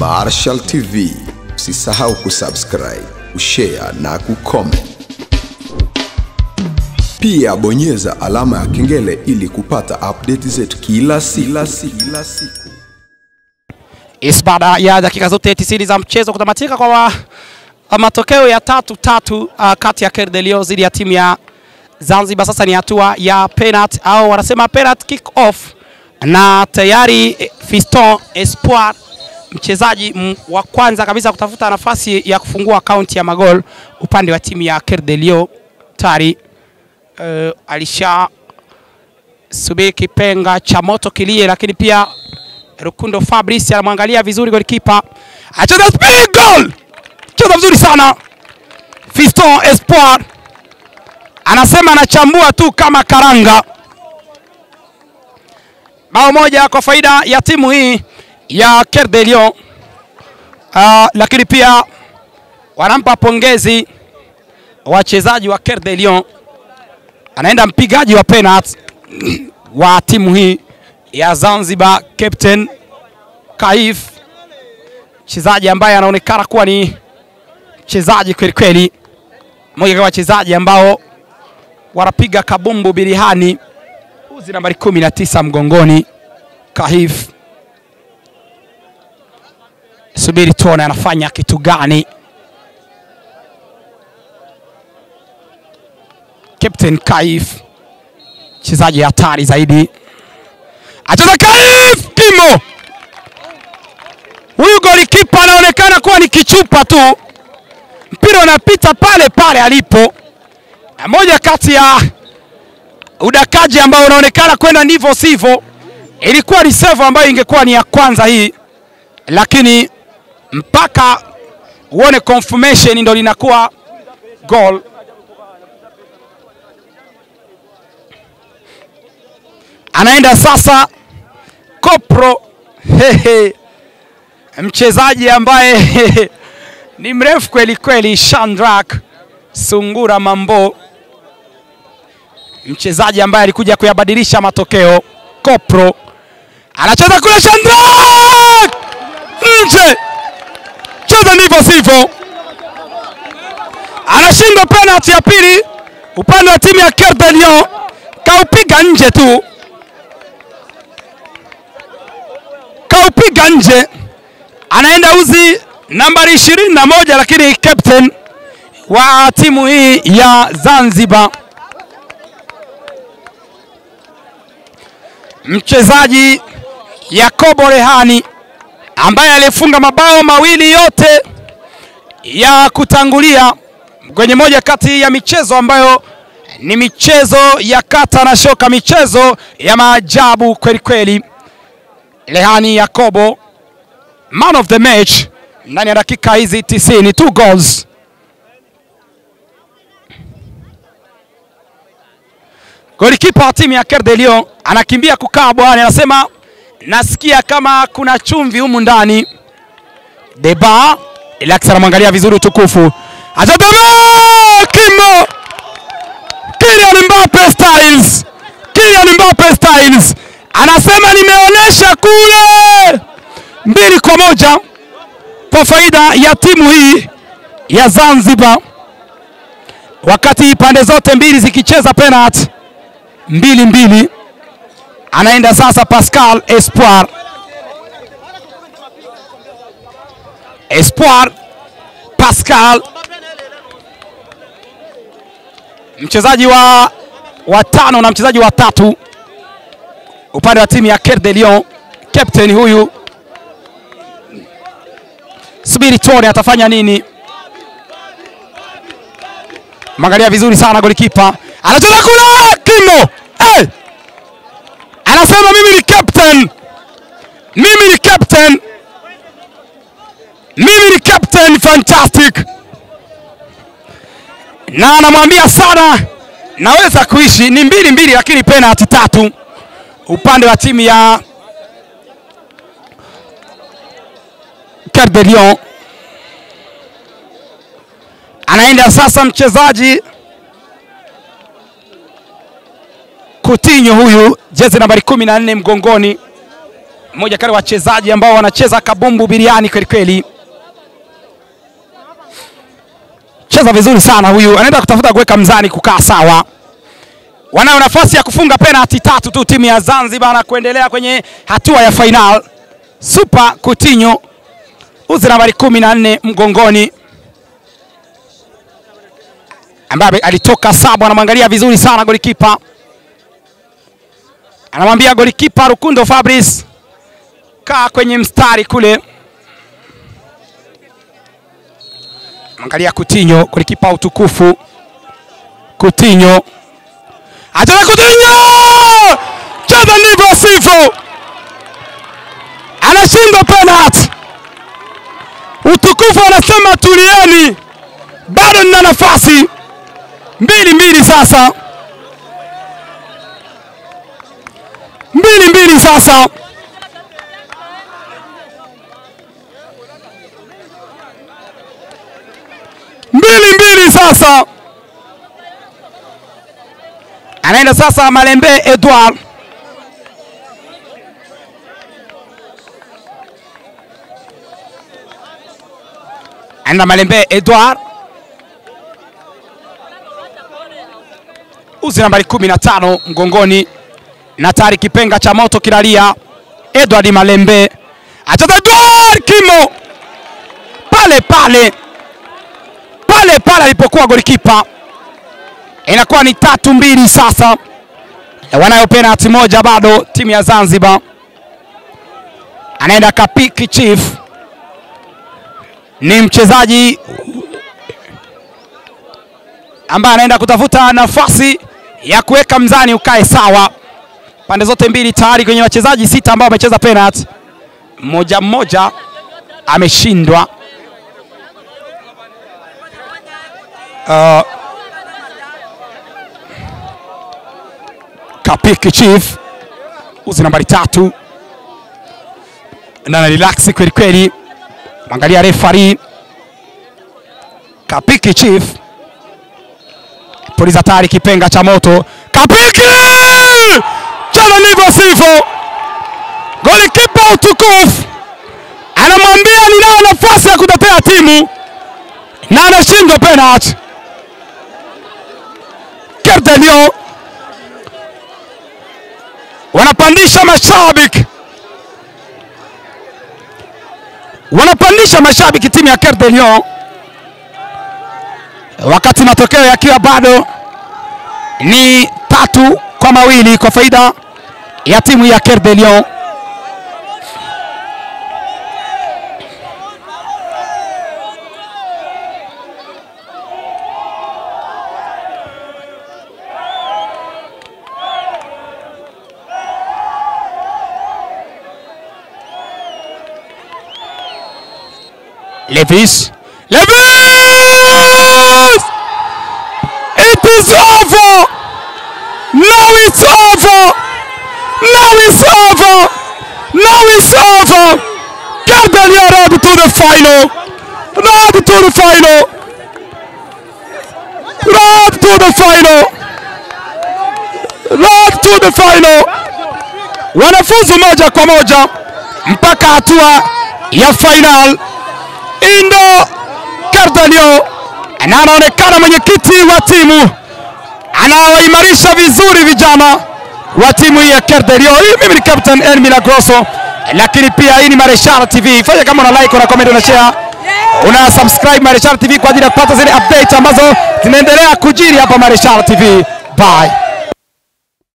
Marshal TV. Usisahau kusubscribe, kushare na kucomment. Pia bonyeza alama ya kengele ili kupata update zetu kila siku. Baada ya dakika zote 90 za mchezo kutamatika kwa matokeo ya 3-3 kati ya Coeur de Lion dhidi ya timu ya Zanzibar. Sasa ni hatua ya penalty au wanasema penalty kick off, na tayari Fiston Espoir, mchezaji wa kwanza kabisa kutafuta nafasi ya kufungua akaunti ya magol upande wa timu ya Coeur de Lion, tayari alisha subiri kipenga cha moto kilie, lakini pia Rukundo Fabrice anamwangalia vizuri goalkeeper. Acheza big goal. Cheza vizuri sana Fiston Espoir. Anasema anachambua tu kama karanga. Bao moja kwa faida ya timu hii ya Coeur de Lion. Lakini pia wanampa pongezi wachezaji wa Coeur de Lion. Anaenda mpigaji wa penalty wa timu hii ya Zanzibar, Captain Kaif, mchezaji ambaye anaonekana kuwa ni mchezaji kweli kweli, mmoja wa wachezaji ambao wanapiga kabumbu birihani, uzi nambari 19 mgongoni. Kaif, subiri tuone anafanya kitu gani. Captain Kaif, mchezaji hatari zaidi. Acheza Kaif Kimo. Huyu golikipa anaonekana kuwa ni kichupa tu. Mpira unapita pale pale alipo. Moja kati ya udakaji ambao unaonekana kwenda ndivyo sivyo. Ilikuwa ni save ambayo ingekuwa ni ya kwanza hii, lakini mpaka uone confirmation ndio linakuwa goal. Anaenda sasa Kopro, hehe, mchezaji ambaye ni mrefu kweli kweli, Shandrak Sungura Mambo, mchezaji ambaye alikuja kuyabadilisha matokeo. Kopro anacheza kule, Shandrak nje, cheza ndivyo sivyo, anashinda penalty ya pili upande wa timu ya Coeur de Lion, kaupiga nje tu. Kaupiga nje. Anaenda uzi nambari 21, lakini captain wa timu hii ya Zanzibar, mchezaji Yakobo Rehani, ambaye alifunga mabao mawili yote ya kutangulia kwenye moja kati ya michezo ambayo ni michezo ya kata na shoka, michezo ya maajabu kweli kweli. Rehani Yakobo, man of the match ndani ya dakika hizi 90, 2 goals. Golikipa wa timu ya Coeur de Lion anakimbia kukaa bwana, anasema nasikia kama kuna chumvi humu ndani. Deba Elax anamwangalia vizuri utukufu. Acha Kimo! Kylian Mbappe styles. Kylian Mbappe styles. Anasema nimeonesha kule. 2-1 kwa faida ya timu hii ya Zanzibar, wakati pande zote mbili zikicheza penalty 2-2. Anaenda sasa Pascal Espoir. Espoir Pascal, mchezaji wa 5 na mchezaji wa 3 upande wa timu ya Coeur de Lion. Captain huyu, subiri tuone atafanya nini. Mangalia vizuri sana golikipa. Anacheza kula Kimo. Hey! Anasema mimi ni captain. Mimi ni captain. Mimi ni captain fantastic. Na anamwambia sana naweza kuishi ni 2-2, lakini penalty 3 upande wa timu ya Coeur de Lion. Anaenda sasa mchezaji Coutinho huyu, jezi nambari 14 mgongoni. Mmoja kati wachezaji ambao wanacheza kabumbu biriani kweli kweli. Cheza vizuri sana huyu, anaenda kutafuta kuweka mzani kukaa sawa. Wanayo nafasi ya kufunga penalti 3 tu timu ya Zanzibar na kuendelea kwenye hatua ya final. Super Coutinho, uzi nambari 14 mgongoni, ambaye alitoka saba. Anamwangalia vizuri sana golikipa, anamwambia golikipa Rukundo Fabrice, kaa kwenye mstari kule. Angalia Coutinho, golikipa utukufu. Coutinho, achana Coutinho, cheza ndivyo sivyo, anashindwa penalty. Utukufu anasema tulieni, bado nina nafasi. 2-2 sasa, 2-2 sasa. Mbili sasa. Anaenda sasa Malembe Edouard. Anaenda Malembe Edouard, uzi nambari 15 mgongoni, na tayari kipenga cha moto kilalia. Edouard Malembe, acheza Edouard Kimo pale pale pale pale alipokuwa golikipa. Inakuwa ni 3-2 sasa. Wanayo penalti moja bado timu ya Zanzibar. Anaenda Kapiki Chief, ni mchezaji ambaye anaenda kutafuta nafasi ya kuweka mzani ukae sawa. Pande zote mbili tayari kwenye wachezaji 6 ambao wamecheza penalti, mmoja mmoja ameshindwa. Kapiki Chief, uzi nambari 3, na relax kweli kweli. Angalia referee Kapiki Chief, puliza tayari kipenga cha moto. Kapiki, cheza ndivyo sivyo. Golikipa utukufu anamwambia ninao nafasi ya kutetea timu, na anashindwa penalty. Coeur de Lion wanapandisha mashabiki, wanapandisha mashabiki timu ya Coeur de Lion, wakati matokeo yakiwa bado ni 3-2 kwa faida ya timu ya Coeur de Lion. Levis, Levis! It is over! Now it's over! Now it's over! Now it's over! Coeur de Lion road to the final! Road to the final! Road to the final! Road to the final! Wanafuzu 1-1 mpaka hatua ya final. Indo Coeur de Lion, na anaonekana mwenyekiti wa timu anawaimarisha vizuri vijana wa timu hii ya Coeur de Lion. Mimi ni Captain El Milagroso, lakini pia hii ni Marechal TV. Fanya kama una like, una comment, una share, una subscribe Marechal TV kwa ajili ya kupata zile updates ambazo zinaendelea kujiri hapa Marechal TV. Bye.